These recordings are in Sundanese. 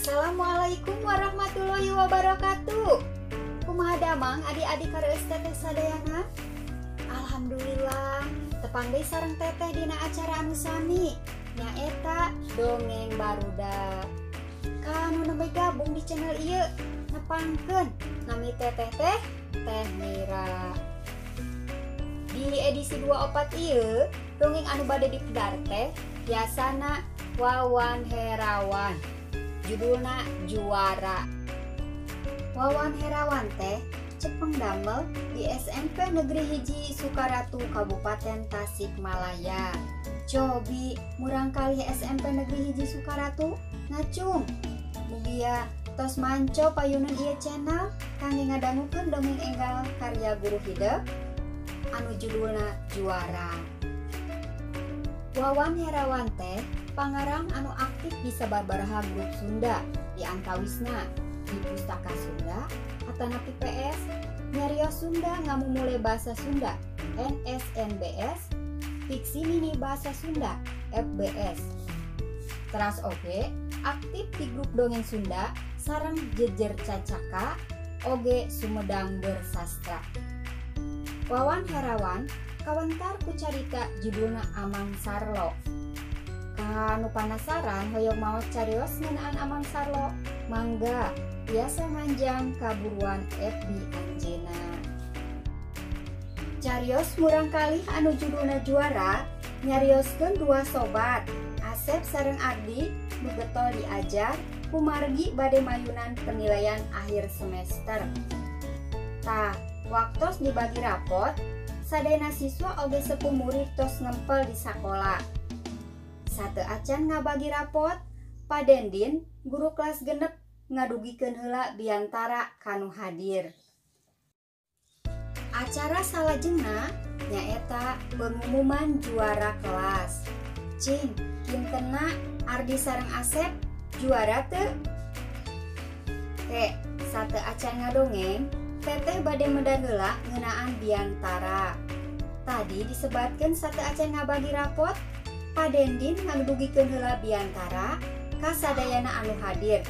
Assalamualaikum warahmatullahi wabarakatuh. Kumaha damang adik-adik kareus teteh sadayana? Alhamdulillah, tepang deui sareng teteh dina acara anu sami, nyaeta Dongeng Barudak. Kanu nembe gabung di channel ieu, nepangkeun nami teteh teh Teh Mira. Di edisi 24 ieu, dongeng anu bade dipedar teh biasana Wawan Herawan. Judulna Juara. Wawan Herawan teh cepeng damel di SMP Negeri Hiji Sukaratu Kabupaten Tasikmalaya. Cobi murangkalih SMP Negeri Hiji Sukaratu ngacung. Mugia tos manco payunan ieu channel kangge ngadangukeun dongeng enggal karya guru hidep anu judulna Juara. Wawan Herawan teh pangarang anu aktif di sababaraha grup Sunda di antawisna di Pustaka Sunda atanapi PS nyarios Sunda ngamumule bahasa Sunda NSNBS Fiksi Mini Bahasa Sunda FBS. Teras oge aktif di grup dongeng Sunda sareng Jejer Cacaka oge Sumedang Bersastra. Wawan Herawan kawentar ku carita judulna Amang Sarlo. Kanu panasaran hoyong maos carios ngeunaan Amang Sarlo, mangga biasa nganjang kaburuan FB anjeuna. Carios murangkalih anu judulna Juara nyarioskeun dua sobat, Asep sareng Ardi nu getol diajar kumargi bade mayunan penilaian akhir semester. Tah, waktos dibagi rapot, sadayana siswa oge sepuh murid tos ngempel di sakola. Sate acan ngabagi rapot, Pak Dendin guru kelas genep ngadugikeun heula biantara kanu hadir. Acara salajengna nyaeta pengumuman juara kelas. Cing, kintenna Ardi sareng Asep juara teu? Ke, sate acan ngadongeng, teteh bade medar heula ngeunaan biantara. Tadi disebatkeun sate acan ngabagi rapot, Pak Dendin ngadugikeun heula biantara ka sadayana anu hadir.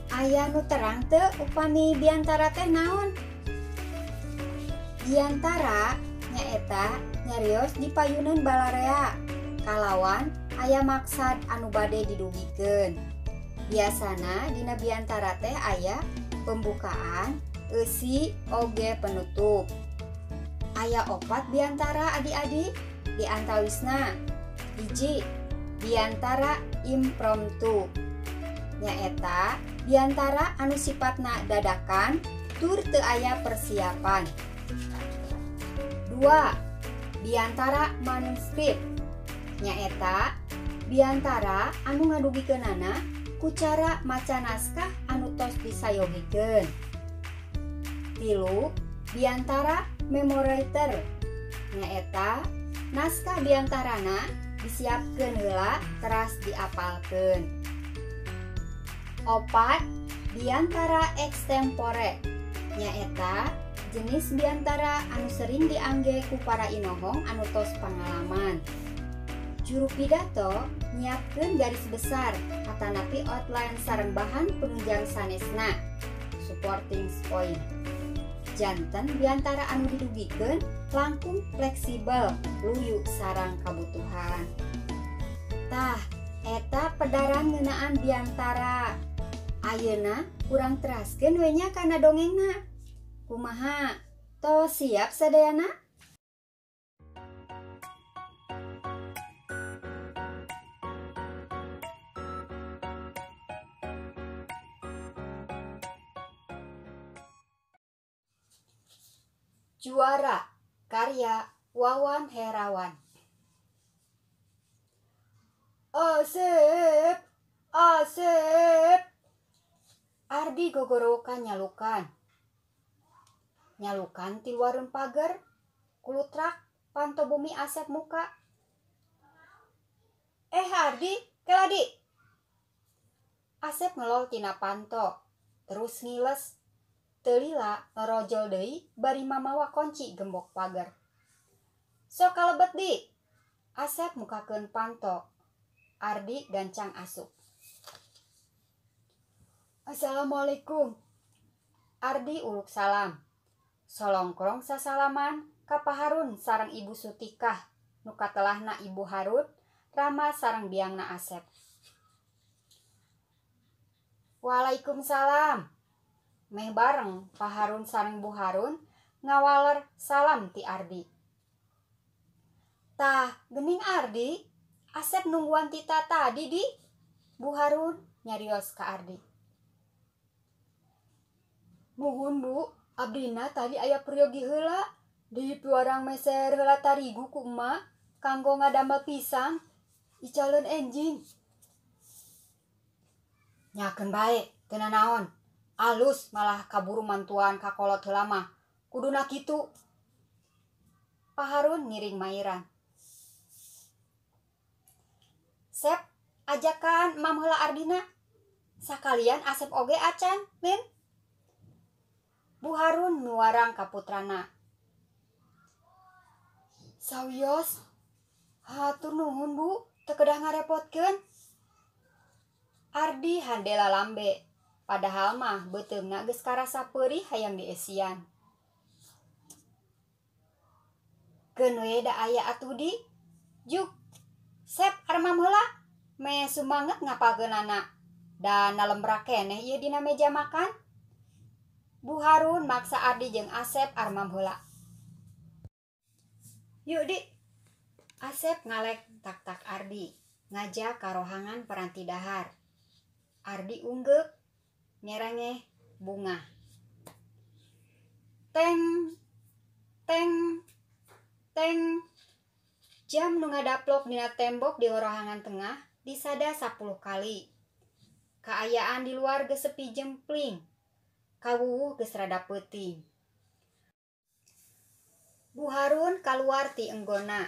Aya nu terang teu upami biantara teh naon? Biantara nyaeta nyarios di payuneun balarea kalawan aya maksad anu bade didugikeun. Biasana dina biantara teh aya pembukaan, eusi, oge penutup. Aya opat biantara adik-adik. Di antawisna hiji biantara impromptu, nyaeta biantara anu sifatna dadakan tur teu aya persiapan. 2. Biantara manuskrip, nyaeta biantara anu ngadugikeunana ku cara maca naskah anu tos disayogikeun. 3. Biantara memoriter, nyaeta naskah biantarana disiapkeun heula teras diapalkeun. 4. Biantara extempore, nyaeta jenis biantara anu sering diangge ku para inohong anu tos pangalaman. Juru pidato nyiapkeun garis besar atanapi outline sareng bahan penunjang sanesna, supporting point. Janten biantara anu didugikeun langkung fleksibel luyu sarang kabutuhan. Tah, eta pedaran ngeunaan biantara. Ayeuna urang teraskeun we nya kana dongengna. Kumaha? Tos siap sadayana? Juara karya Wawan Herawan. Asep, Asep. Ardi gogorowokan nyalukan. Nyalukan ti luareun pager, kulutrak panto bumi Asep muka. Eh Ardi, keladi. Asep ngelol tina panto, terus ngiles. Teu lila norojol deui bari mamawa kunci gembok pager. Sok kalebet di. Asep mukakeun panto. Ardi gancang asup. Assalamualaikum. Ardi uluk salam. Solongkrong sasalaman ka Pa Harun sareng Ibu Sutikah nu katelahna Ibu Harun, Rama sareng biangna Asep. Waalaikumsalam. Meh bareng Pa Harun sareng Bu Harun ngawaler salam ti Ardi. Tah, gening Ardi, Asep nungguan tita tadi di. Bu Harun nyarios ka Ardi. Muhun Bu, abdina tadi aya peryogi heula di piwarang meser heula tarigu ku emak kanggo ngadamel pisang icaleun enjing. Nyakeun bae, teu nanaon. Alus malah kaburu mantuan ka kolot heula mah. Kuduna kitu. Pa Harun ngiring mairan. Sep, ajakan mam heula Ardina. Sakalian Asep oge acan, Lin. Bu Harun nuarang ka putrana. Sawios, hatur nuhun Bu, teu kedah ngarepotkeun. Ardi handela lambe, padahal mah beuteungna geus karasa peurih hayang diesian. Keun we da aya atuh di. Juk, Sep armam heula, meh sumanget ngapalkeunana. Da nalembrak keneh ieu dina meja makan. Bu Harun maksa Ardi jeung Asep armam heula. Yuk di. Asep ngalek tak-tak Ardi, ngajak ka rohangan peranti dahar. Ardi unggeuk, nyerengeh bungah. Teng, teng, teng. Jam nu ngadaplok dina tembok di rohangan tengah disada 10 kali. Kaayaan di luar geus sepi jempling. Kawuwuh geus rada peuting. Bu Harun kaluar ti enggona.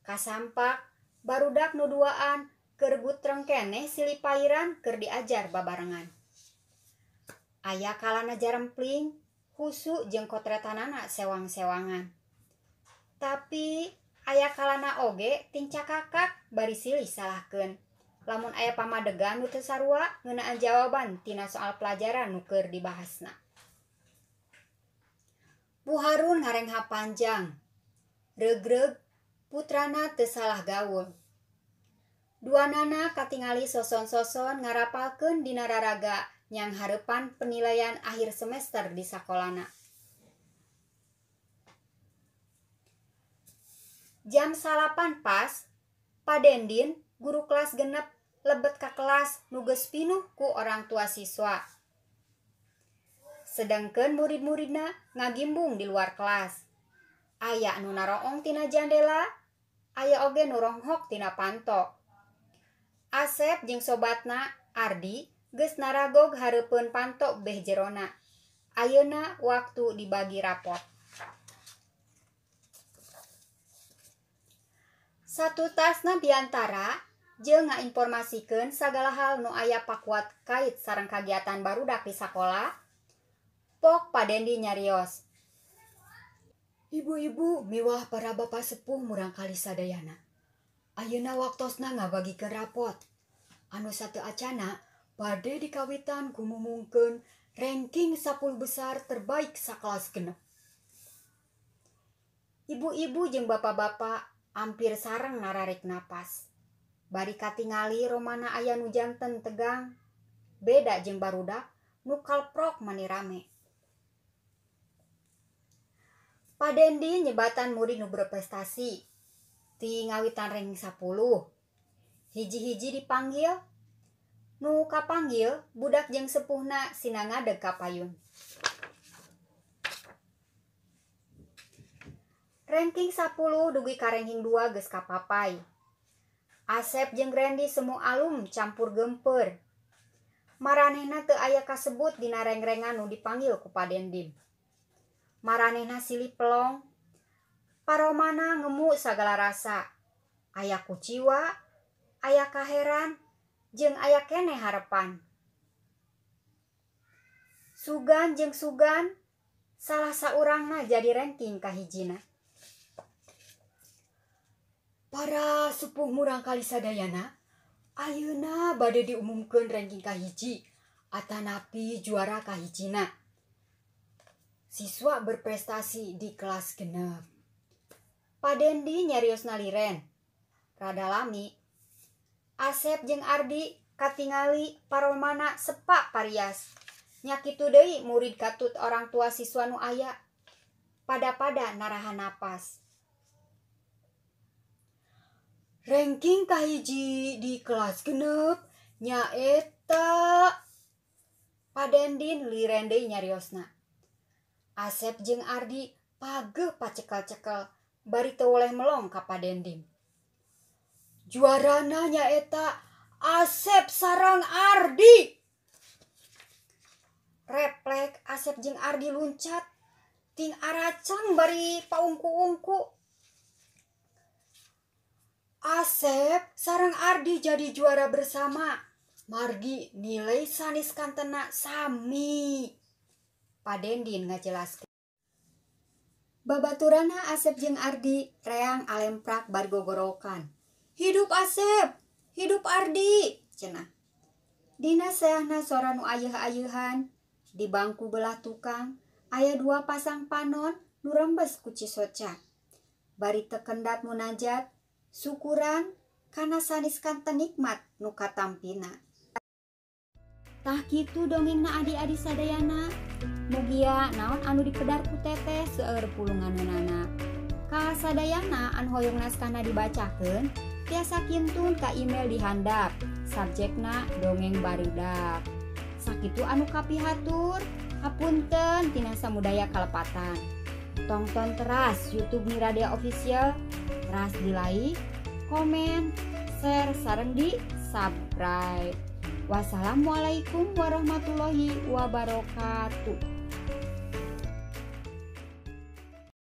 Kasampak barudak nu duaan keur gutreng keneh silipairan keur diajar babarengan. Aya kalana jarempling, husu jeung kotretanana sewang-sewangan. Tapi aya kalana oge tincakakak bari silih salahkeun. Lamun aya pamadegan nu teu sarua ngeunaan jawaban tina soal pelajaran nu keur dibahasna. Bu Harun ngarengha panjang. Regreg putrana teu salah gaul. Duanana katingali soson-soson ngarapalkeun dina raraga nyang hareupan penilaian akhir semester di sakolana. Jam 9 pas, Pa Dendin, guru kelas genep lebet ka kelas nu geus pinuh ku orang tua siswa. Sedangkeun murid-muridna ngagimbung di luar kelas. Aya nu naroong tina jandela, aya oge nu ronghok tina panto. Asep jeung sobatna Ardi geus naragog hareupeun panto beh jerona. Ayeuna waktu dibagi rapot. Satutasna biantara jeung ngainformasikeun sagala hal nu aya pakuat kait sareng kagiatan barudak di sakola. Pok Pa Dendi nyarios. Ibu-ibu miwah para bapak sepuh murangkali sadayana. Ayeuna waktosna ngabagikeun rapot. Anu sateu acana bade dikawitan kumumungkeun ranking 10 besar terbaik sakelas genep. Ibu-ibu jeung bapak-bapak ampir sareng nararik napas. Bari katingali romana aya nu janten tegang. Beda jeung barudak nu kalprok mani rame. Pa Dendi nyebatan murid nu berprestasi ti ngawitan ranking 10. Hiji-hiji dipanggil, nu kapanggil budak jeung sepuhna sina ngadeg ka payun. Ranking 10 dugi ka ranking 2 geus kapapai. Asep jeung Randy semu alum campur gempeur. Maranehna teu aya kasebut dina rengrengan nu dipanggil ku Pa Dendim. Maranehna silih pelong. Paromana ngemu sagala rasa. Aya kuciwa, aya kaheran, jeung aya keneh harepan. Sugan jeung sugan, salah saurangna jadi ranking kahijina. Para sepuh murangkali sadayana, ayeuna bade diumumkeun ranking kahiji Atanapi juara kahijina. Siswa berprestasi di kelas 6. Pak Dendi nyariosna liren. Rada lami. Asep jeung Ardi katingali paromana sepak parias. Nya kitu deui murid katut orang tua siswa nu aya. Pada-pada narahan napas. Ranking kahiji di kelas 6 nyaeta. Pak Dendin liren deui nyariosna. Asep jeung Ardi pageuh pacekel-cekel bari teu woleh melong ka Pak Dendin. Juarana nyaeta Asep sareng Ardi. Replek Asep jeung Ardi luncat ting aracang bari paungku-ungku. Asep sareng Ardi jadi juara bersama. Margi nilai sanes kantena sami. Pak Dendin ngajelaskeun. Babaturana Asep jeung Ardi reang alemprak bari gogorokan. Hidup Asep, hidup Ardi, cenah. Dina seahna sora nu ayeuh-ayeuhan di bangku belah tukang aya 2 pasang panon nu rembes ku cisoca. Bari teu kendat munajat, syukuran kana sanes kanten nikmat nu katampina. Tah kitu dongengna adi-adi sadayana. Mugia naon anu dipedar ku teteh seueur pulunganana. Ka sadayana anu hoyong naskahna dibacakeun tiasa kintun ka email di handap. Subjekna dongeng barudak. Sakitu anu kapihatur, hapunten tina samudaya kalepatan. Tongton teras YouTube Miradea Official, teras di like, komen, share sareng di subscribe. Wassalamualaikum warahmatullahi wabarakatuh.